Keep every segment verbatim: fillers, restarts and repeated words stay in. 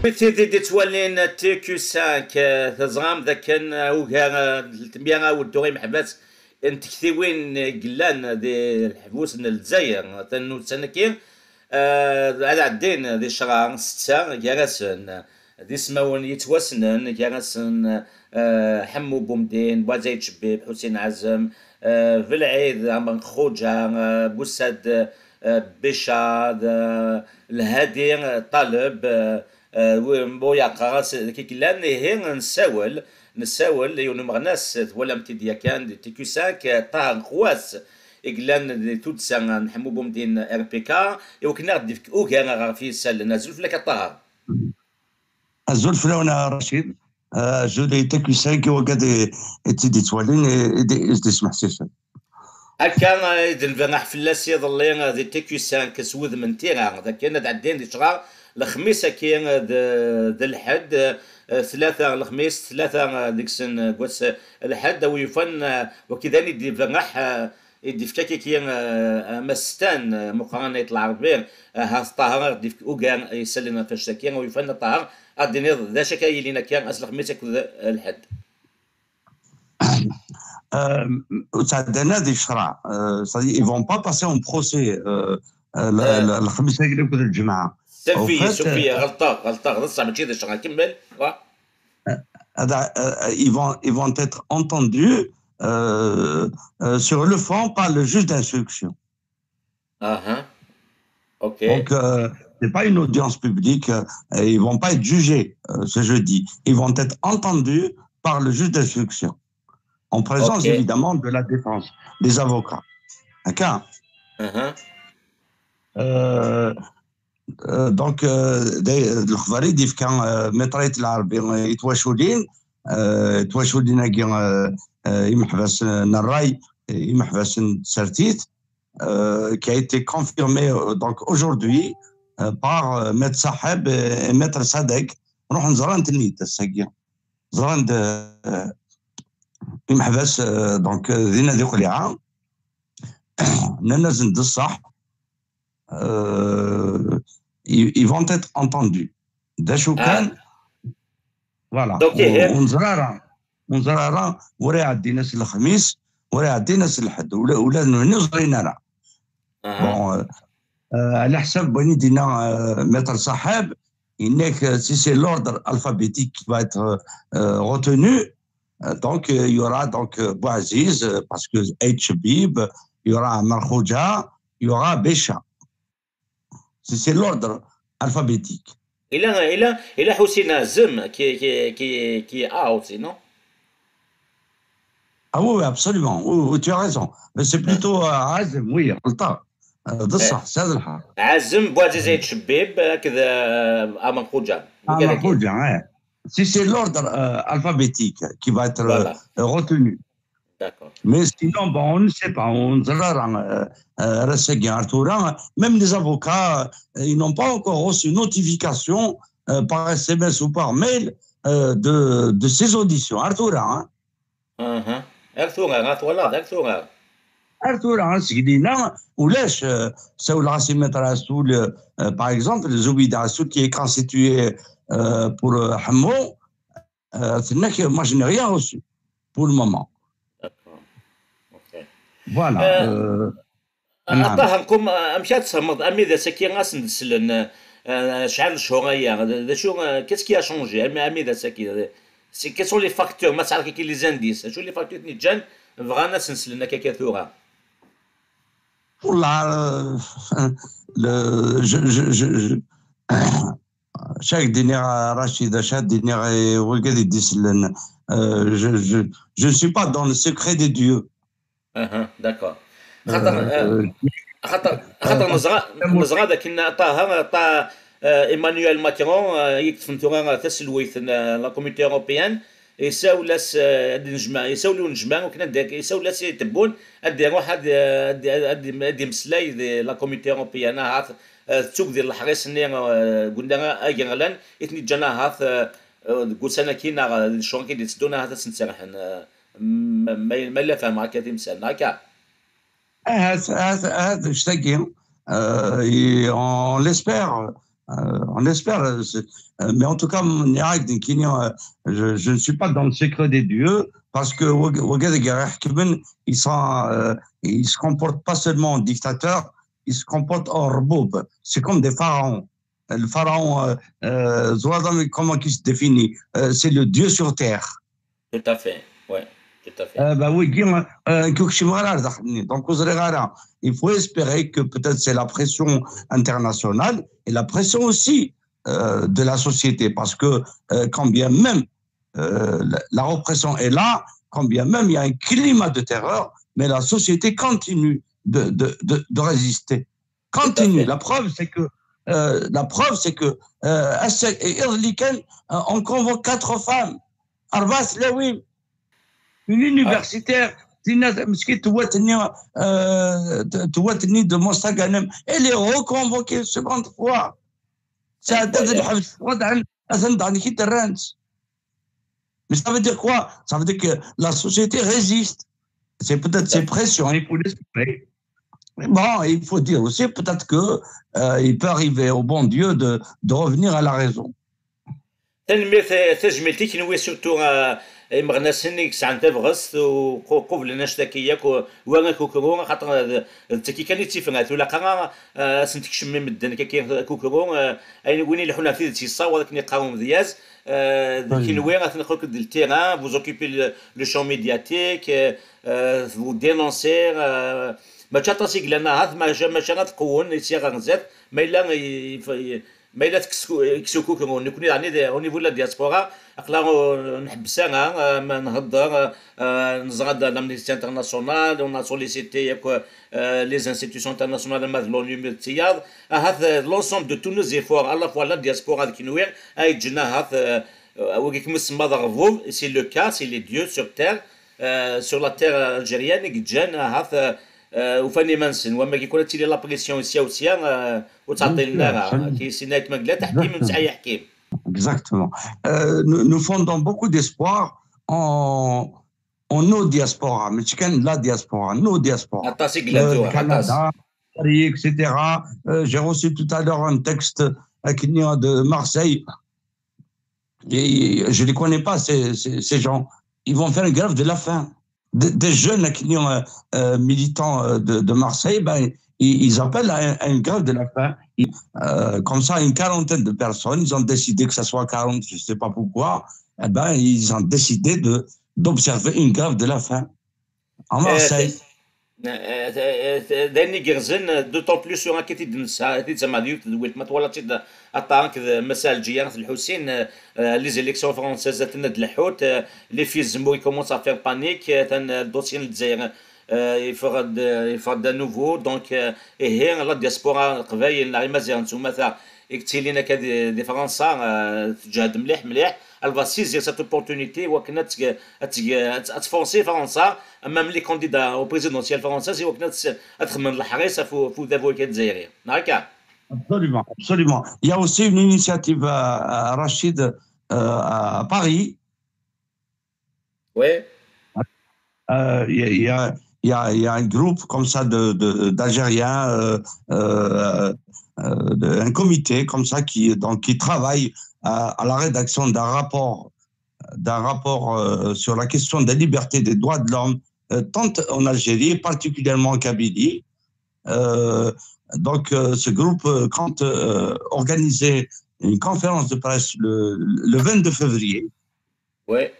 Wid tid i d-ittwalin T Q cinq, eh, teẓram dakken, eh, ugar, eh, n tmya aweddu imeḥbas n tektiwin i yellan di leḥbus n Lezzayer, tan n ussan-agi, eh, ad ɛeddin di ccṛeɛ setta gar-asen d ismawen yettwassnen, gar-asen, eh, Ḥemmu Bumdin, Bouazizi Tchebib, Ḥusin Ɛazem, eh, Belɛid Ɛmer Xuǧa, eh, Bussad, eh, Bica, d, eh, Lhadi, eh, Ṭaleb, eh, eh, wi-, wi yeɛqer-as d kik llan, ihi nessawel, nessawel i yiwen umeɣnas, twalam-t-id yakan di T Q cinq, eh, Ṭaher Nqwas, i yellan di tuddsa n Ḥemmu Bumdin R P K, i wakken ad d-ifk ugar ɣef yisallen. Azul fell-ak a Ṭaher. Azul fell-awen a Racid. Eh, azul i T Q cinq i wagad i, i tt-id-ittwalin, i, i d-, i s-d-ismeḥsisen. Akka, eh, i d-nberreḥ fell-as iḍelli, eh, di T Q cinq s wudem n tira, d akken ad ɛeddin di ccɣer lexmis-agi, eh, d, d lḥedd, eh, tlata lexmis, tlata, eh, deg-sen, eh, deg wass, eh, lḥedd, a wi yufan, eh, wagi d ayen i d-iberreḥ, eh, i d-ifka kiki, eh, Mass Stan, eh, Meqqran Ayt Lɛerbi, eh, ahat Ṭaher ad d-ifk ugar isallen ɣef wannect-agi, a wi yufan a Ṭaher, ad d-tiniḍ d acu akka yilin akka ass lexmis akked, eh, lḥedd. Euh, ur ttɛeddan ara di ccreɛ. Euh, c'est-à-dire, ils vont pas passer en procès, euh, euh, le, le, lexmis-agi akked lǧemɛa. Ssuref-iyi, ssuref-iyi, euh, ɣelṭeɣ, ɣelṭeɣ, d ṣṣeḥ, mačči d ccreɛ, kemmel. Wa. Euh, euh, ils vont, ils vont être entendus, euh, euh, sur le fond par le juge d'instruction. Aha. Ok. Donc, euh, c'est pas une audience publique, euh, et ils vont pas être jugés, euh, ce jeudi. Ils vont être entendus par le juge d'instruction, en présence, ok, évidemment de la défense, des avocats. D'accord ? Aha. Euh, euh, donc, euh, d-, lexbar i d-ifka, euh, Maître Ayt Lɛerbi, euh, i twaculin, euh, twaculin-agi, euh, euh, imeḥbas, euh, n ṛṛay, imeḥbas n tsertit, euh, qui a été confirmé, euh, donc aujourd'hui, euh, par, euh, Maître Saḥeb et, et Maître Sadek. Ruḥen ẓran-ten-id ass-agi. Ẓran-d, euh, imeḥbas, euh, donc, euh, dinna di Qliɛa. Nnan-asen-d ṣṣeḥ, euh, ils, ils vont être entendus. D acu kan, voilà. Donc, ur, ur neẓri ara, ur neẓri ara, ur iɛeddin ass lexmis, ur iɛeddin ass lḥedd, ula, ula d nutni ur ẓrin ara. Bon, euh, euh, ɛla ḥsab wayen i d-yenna, euh, Maître Saḥeb, yenna-k, euh, si c'est l'ordre alphabétique qui va être, euh, retenu, euh, donc, euh, il y aura donc, euh, Bouaziz, euh, parce que Ayt Tchebib, il y aura Ɛmer Xuǧa, il y aura Bicha. C'est, c'est l'ordre alphabétique. Il a, il a, il a Hussein Azem qui, qui, qui, qui est out, non ? Ah oui, oui, absolument. Oui, oui, tu as raison. Mais c'est plutôt, euh, Azem, oui, ɣelṭeɣ. Euh, d ṣṣeḥ, c'est le cas. Azem, Bouazizi Tchebib, euh, Ɛmer Xuǧa. Ɛmer Xuǧa, ouais. Si c'est l'ordre, euh, alphabétique qui va être, euh, retenu. D'accord. Mais sinon, bon, on ne sait pas, on ne sait pas, euh, euh, ar ass-agi ar tura, même les avocats, euh, ils n'ont pas encore reçu notification, euh, par S M S ou par mail, euh, de, de ces auditions. Ar tura, hein. Aha. Ar tura, ar tura, ar tura. Ar tura, hein, seg dinna, ulac, euh, sawleɣ-as i Maître Assoul, euh, euh, par exemple, Zoubida Assoul qui est constitué, euh, pour, euh, Ḥemmu, euh, tenna-k, moi, je n'ai rien reçu pour le moment. D'accord. Ok. Voilà. Euh, euh, Naam. Ṭaher, kum, euh, amek ad tfehmeḍ amidas-agi asen-d-slen, euh, acḥal n cchur aya? D, d acu, euh, qu'est-ce qui a changé, ami-, amidas-agi? C'est, quels sont les facteurs, ma tesɛiḍ kiki les indices, acu les facteurs i ten-iǧǧan bɣan ad sen-slen akka, akka tura? Wallah, euh, le, je, je, je, je, acu ad d-iniɣ, a Racid, acu ad d-iniɣ i wigad i d-isellen. Euh, je, je, je ne suis pas dans le secret des dieux. Aha, d'accord. Xaṭer, euh, euh, xaṭer, xaṭer euh, neẓra, neẓra dakken Ṭaher, Ṭa-, euh, Emmanuel Macron, euh, i yeṭṭfen tura taselwayt n, euh, la Communauté européenne, isawel-as, euh, ad d-nejmeɛ, isawel i unejmaɛ, akken ad d-, isawel-as i Tebboune, ad d-iruḥ ad, ad, ad, ad imeslay di la Communauté européenne, ahat, euh, tettugdi leḥris-nni, euh, deg unnar agerlan, i ten-iǧǧan ahat, euh, euh, deg ussan-agi neɣ, euh, di cchur-agi d-itteddun ahat ad sen-serrḥen, euh, ma, ma, ma yella fehmeɣ akka timsal, neɣ akka? Ahat, ahat, ahat, anect-agi, euh, et on l'espère, Euh, on espère. Euh, c'est- euh, mais en tout cas, ني عايد نكيني, euh, je, je ne suis pas dans le secret des dieux, parce que وقاعد يحكمن, ils sont, euh, ils se comportent pas seulement en dictateur, ils se comportent en ربوب. C'est comme des pharaons. Le pharaon, euh, euh, زوالضام, comment qu'il se définit? Euh, c'est le dieu sur terre. Tout à fait, ouais, tout à fait. Euh, bah oui, Guillaume, euh, كيك شي مغرار داخلني. Donc, vous allez, il faut espérer que peut-être c'est la pression internationale et la pression aussi, euh, de la société, parce que, euh, quand bien même, euh, la, la répression est là, quand bien même il y a un climat de terreur, mais la société continue de, de, de, de résister. Continue. La preuve, c'est que, euh, la preuve, c'est que, euh, ass-a, iḍelli kan, euh, on convoque quatre femmes. أربع tlawin. Une universitaire, Tina Mski, تواتني, euh, تواتني de Mostaganem. Elle est reconvoquée une seconde fois. C'est un tas de الحبس. Mais ça veut dire quoi? Ça veut dire que la société résiste. C'est peut-être ces pressions, il faut l'espérer. Mais bon, il faut dire aussi peut-être que, euh, il peut arriver au bon Dieu de, de revenir à la raison. Tanemmirt, eh, tajmilt i kenwi, surtout, eh, imeɣnasen i yesɛan tabɣest u qu-, qublen annect-agi yakk, u-, wa akukru, axaṭer d, d tagi kan i d tifrat, ur ilaq ara, eh, ad sen-tkecmem i medden, kaki akukru, eh, ayen win ileḥḥun ɣef tidet yessaweḍ akken yeqqar umedyaz, eh, d kenwi, atan akk d le terrain, vous occupez le, le champ médiatique, eh, eh, vous dénoncez, eh, mačči aṭas i yellan ahat, maca, maca ad qewwen, i sya ɣer zdat, ma yella i, i, Ma yella tekkes-, yekkes ukukru, nekkni daɣen au niveau de la diaspora, aql-aɣ ur nḥebbes ara, eh, ma nhedder, eh, neẓra-d l'Amnesty International, on a sollicité yakk, eh, les institutions internationales, ama d l'ONU, ma d tiyaḍ. Ahat, eh, l'ensemble de tous nos efforts, à la fois la diaspora d kenwi, ay yeǧǧen ahat, eh, wagi kem semmaḍ aɣbub, c'est le cas, c'est les dieux sur terre, eh, sur la terre algérienne, i yeǧǧan ahat, eh, eh, ufan iman-nsen. Wamma kikul ad tili la pression sya u sya, eh, ur ttɛeṭṭilen ara. Ki sinayt ma yella teḥkim, nesɛa yeḥkim. Exactement. Euh, nous, nous fondons beaucoup d'espoir en, en nos diasporas, mais c'est quand la diaspora, nos diasporas. Aṭas i yellan tura, aṭas. Canada, Paris, et cetera. Euh, j'ai reçu tout à l'heure un texte, euh, qui vient de Marseille. Et je ne les connais pas, ces, ces, ces gens. Ils vont faire une grève de la faim. Des, des jeunes, là, qui sont, euh, euh, militants, euh, de, de Marseille, ben, ils, ils appellent à, un- à une grève de la faim. Ils- euh, comme ça, une quarantaine de personnes, ils ont décidé que ça soit quarante, je ne sais pas pourquoi, eh ben, ils ont décidé de, d'observer une grève de la faim en Marseille. Eh, eh, eh, d ayen igerrzen, eh, d'autant plus sur akken i d-nesɛa, i d-semma d yiwet tedwilt, ma twalaḍ-tt-id aṭas akked Mass Ɛelǧiya At Lḥusin, eh, eh, les élections françaises aten ad leḥḥut, eh, les fils Zemmour commencent à faire panique, eh, atan, eh, dossier n Lezzayer, eh, yeffeɣ-d, eh, yeffeɣ-d à nouveau, donc, eh, ihi, la diaspora n Leqbayel neɣ Imaziɣen s umata i yettilin akka di, di Fransa, eh, teǧhed mliḥ, mliḥ. Elle va saisir cette opportunité, wakken ad teg-, ad teg-, ad t-, ad tforcer Fransa, même les candidats au présidentiel français, i wakken ad s-, ad xedmen leḥris ɣef u-, ɣef udabu-agi azzayri. Neɣ akka? Absolument, absolument. Il y a aussi une initiative, euh, à Rachid, euh, à Paris. Oui. Euh, il y a, il y a, il y a, il y a un groupe comme ça de, de, d'Algériens, euh, euh, euh, de- un comité comme ça qui, donc, qui travaille à, à la rédaction d'un rapport, d'un rapport, euh, sur la question des libertés, des droits de l'homme, euh, tant en Algérie, particulièrement en Kabylie. Euh, donc, euh, ce groupe, euh, compte, euh, organiser une conférence de presse le, le vingt-deux février. Ouais.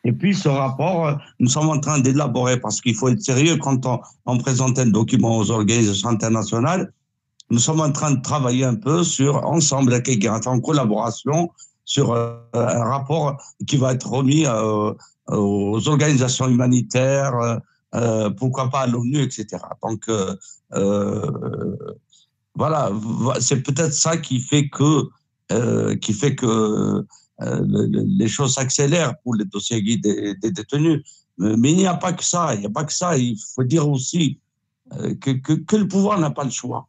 Et puis, ce rapport, euh, nous sommes en train d'élaborer, parce qu'il faut être sérieux quand on, on présente un document aux organisations internationales. Nous sommes en train de travailler un peu sur, ensemble, avec Egarat, en collaboration, sur, euh, un rapport qui va être remis, euh, aux organisations humanitaires, euh, euh, pourquoi pas à l'ONU, et cetera. Donc, euh, euh, voilà, vo- c'est peut-être ça qui fait que, euh, qui fait que, euh, le- le- les choses s'accélèrent pour les dossiers des, des détenus. Mais, mais il n'y a pas que ça, il n'y a pas que ça. Il faut dire aussi, euh, que, que, que le pouvoir n'a pas le choix.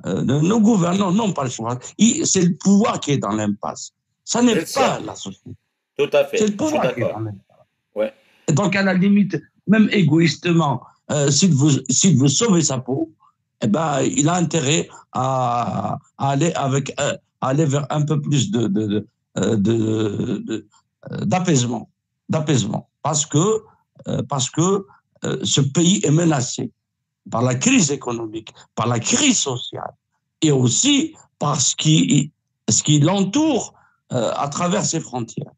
Euh, nos, nos gouvernants n'ont pas le choix. Il- C'est le pouvoir qui est dans l'impasse. Ça n'est C'est ça. Pas la société. Tout à fait. C'est le Je suis pouvoir qui est d'accord. Dans l'impasse. Ouais. Et donc, à la limite, même égoïstement, euh, s'il veut, s'il veut sauver sa peau, eh ben, il a intérêt à, à aller avec, euh, à aller vers un peu plus de, de, de, euh, de, de, euh, d'apaisement, d'apaisement, parce que, euh, parce que euh, ce pays est menacé par la crise économique, par la crise sociale et aussi par ce qui, ce qui l'entoure euh, à travers ses frontières.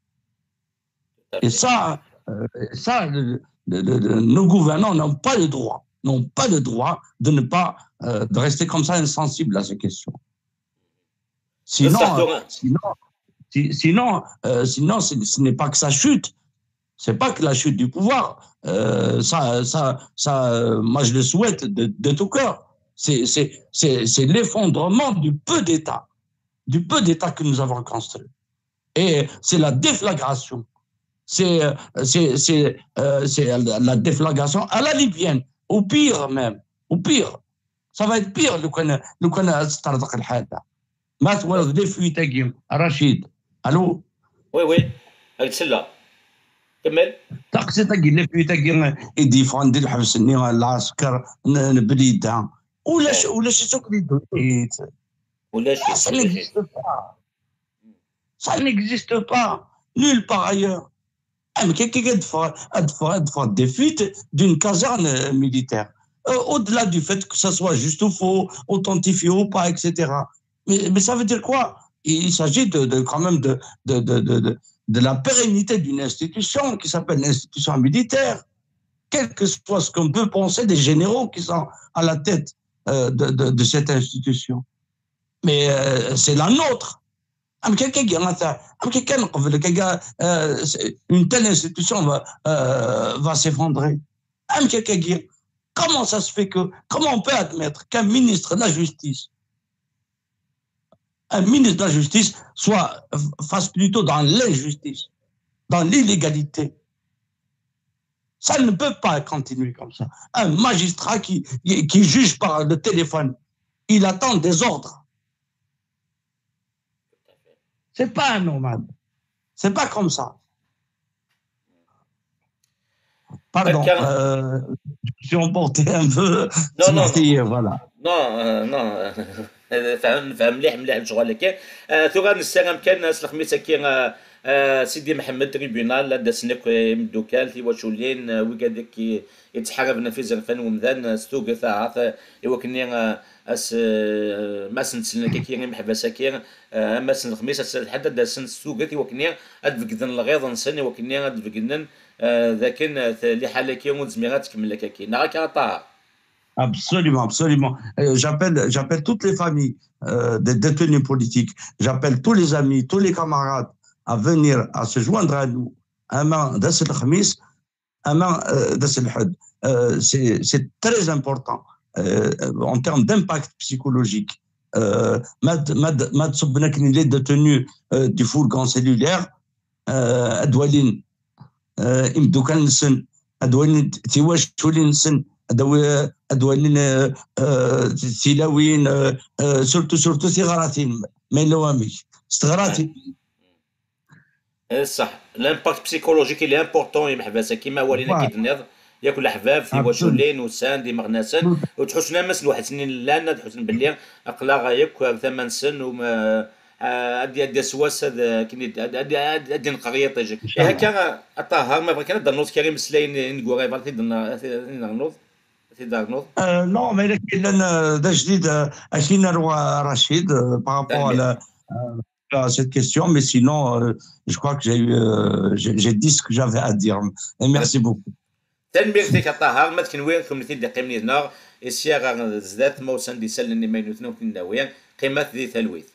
Et ça, euh, ça le, le, le, nos gouvernants n'ont pas le droit, n'ont pas le droit de ne pas euh, de rester comme ça insensible à ces questions. Sinon, euh, sinon, si, sinon, euh, sinon ce n'est pas que ça chute, c'est pas que la chute du pouvoir. Euh, ça, ça, ça, euh, moi, je le souhaite de, de tout cœur. C'est l'effondrement du peu d'États, du peu d'États que nous avons construits. Et c'est la déflagration. C'est euh, la déflagration à la libyenne, au pire même, au pire. Ça va être pire لو كان لو كان تطرق الحاله. ما تولد لي فويت اكي رشيد. الو. Oui, oui. هاك تسلى. كمل. تقصي تاكي لي فويت اكي يديفوندي الحبس ني العسكر. بليده. ولاش ولاش سوق لي دويت. ولاش. Ça n'existe pas. Ça n'existe pas nulle part ailleurs. Des fuites d'une caserne militaire. Euh, au-delà du fait que ça soit juste ou faux, authentifié ou pas, et cetera. Mais, mais ça veut dire quoi? Il s'agit de, de, quand même de, de, de, de, de la pérennité d'une institution qui s'appelle l'institution militaire, quel que soit ce qu'on peut penser des généraux qui sont à la tête euh, de, de, de cette institution. Mais euh, c'est la nôtre. Une telle institution va, euh, va s'effondrer. Comment ça se fait que, comment on peut admettre qu'un ministre de la Justice, un ministre de la Justice soit, fasse plutôt dans l'injustice, dans l'illégalité? Ça ne peut pas continuer comme ça. Un magistrat qui, qui juge par le téléphone, il attend des ordres. C'est pas normal. C'est pas comme ça. Pardon, euh, je me suis emporté un peu. Non, non, voilà. Non, euh, non. Fhem, fhem mliḥ, mliḥ lecɣal-agi. Euh, tura nessaram kan s lexmis-agi, euh, euh, Sidi Mḥemmed, tribunal, ad d-asen akk imeddukal, tiwaculin, euh, wigad i yettḥaraben ɣef izerfan n umdan, euh, s tuget ahat, euh, i wakken, euh, as, euh, ma asen-d-slen akka imeḥbas-agi, euh, am ass n lexmis, ass n lḥedd, ad d-asen s tuget i wakken ad begden lɣiḍ-nsen, i wakken ad begnen, euh, d akken, euh, liḥala-agi ur tezmir ad tkemmel akka. Neɣ akka a Ṭaher? Absolument, absolument. Euh, j'appelle, j'appelle toutes les familles euh, des détenus politiques. J'appelle tous les amis, tous les camarades à venir, à se joindre à nous. Ama d ass n lexmis, ama euh, d ass n lḥedd. Euh, c'est très important euh, en termes d'impact psychologique. Euh, ma d-, ma d-, ma d-ṣubben akken les détenus euh, du fourgon cellulaire, euh, ad walin euh, imeddukal-nsen, ad walin tiwaculin-nsen, ad awi-, ad walin euh, euh, tilawin, euh, euh, surtout, surtout tiɣratin, ma yella wamek. S teɣratin. Eh, ṣṣeḥ. L'impact psychologique, il est important, imeḥbas-agi, ma walin akka i d-tenniḍ, yak leḥbab, tiwaculin, usan-d, imeɣnasen, ur ttḥusun am ass n waḥed-sen llan, ad ḥusun belli aql-aɣ yakk ar tama-nsen, um, eh, ad d-yas wass ad, eh, akken i d-, ad, ad, ad, ad d-ineqqer yiṭij. Ihi akka, a Ṭaher, ma bɣiɣ kan ad d-ternuḍ kra imeslayen ineggura yebɣa ad t-id-, ad t-id-ternuḍ, ad t-id-ternuḍ? Euh, non, mais d ajdid, euh, akken i nerwa Rachid, euh, par rapport à la, euh, à cette question, mais sinon, euh, je crois que j'ai eu, euh, j'ai j'ai dit ce que j'avais à dire. Et merci beaucoup. Tanemmirt-ik a Ṭaher, ma d kenwi, kennemti d-iqqimen yid-neɣ, i sya ɣer zdat, ma usan-d isallen imaynuten ur ten-nawi, qqimet di talwit.